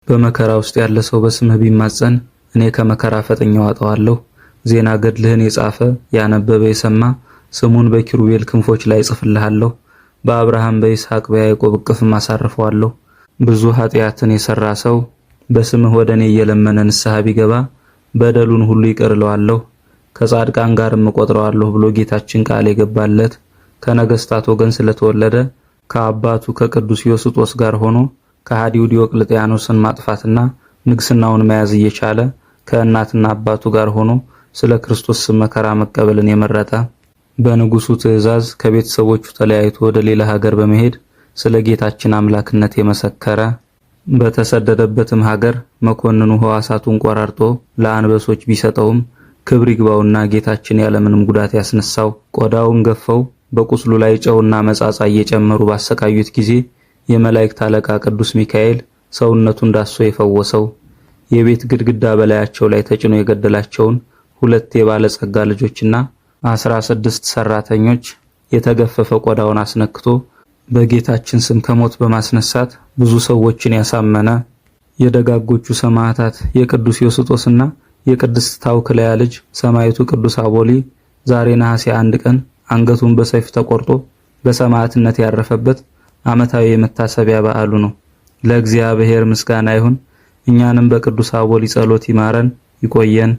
በመከራ ውስጥ ያለ ሰው በስምህ ቢማፀን እኔ ከመከራ ፈጥኜ አወጣዋለሁ። ዜና ገድልህን የጻፈ ያነበበ የሰማ ስሙን በኪሩቤል ክንፎች ላይ እጽፍልሃለሁ። በአብርሃም በይስሐቅ በያዕቆብ እቅፍም አሳርፈዋለሁ። ብዙ ኃጢአትን የሰራ ሰው በስምህ ወደ እኔ እየለመነ ንስሐ ቢገባ በደሉን ሁሉ ይቅር እለዋለሁ፣ ከጻድቃን ጋርም እቆጥረዋለሁ ብሎ ጌታችን ቃል የገባለት ከነገስታት ወገን ስለተወለደ ከአባቱ ከቅዱስ ዮስጦስ ጋር ሆኖ ከሃዲው ዲዮቅልጥያኖስን ማጥፋትና ንግስናውን መያዝ እየቻለ ከእናትና አባቱ ጋር ሆኖ ስለ ክርስቶስ ስም መከራ መቀበልን የመረጠ በንጉሱ ትእዛዝ ከቤተሰቦቹ ተለያይቶ ወደ ሌላ ሀገር በመሄድ ስለ ጌታችን አምላክነት የመሰከረ በተሰደደበትም ሀገር መኮንኑ ሕዋሳቱን ቆራርጦ ለአንበሶች ቢሰጠውም ክብር ይግባውና ጌታችን ያለምንም ጉዳት ያስነሳው፣ ቆዳውን ገፈው በቁስሉ ላይ ጨውና መጻጻ እየጨመሩ ባሰቃዩት ጊዜ የመላእክት አለቃ ቅዱስ ሚካኤል ሰውነቱን ዳሶ የፈወሰው፣ የቤት ግድግዳ በላያቸው ላይ ተጭኖ የገደላቸውን ሁለት የባለጸጋ ልጆችና 16 ሰራተኞች የተገፈፈ ቆዳውን አስነክቶ በጌታችን ስም ከሞት በማስነሳት ብዙ ሰዎችን ያሳመነ የደጋጎቹ ሰማዕታት የቅዱስ ዮስጦስና የቅድስት ታውክለያ ልጅ ሰማዕቱ ቅዱስ አቦሊ ዛሬ ነሐሴ 1 ቀን አንገቱን በሰይፍ ተቆርጦ በሰማዕትነት ያረፈበት ዓመታዊ የመታሰቢያ በዓሉ ነው። ለእግዚአብሔር ምስጋና ይሁን። እኛንም በቅዱስ አቦሊ ጸሎት ይማረን ይቆየን።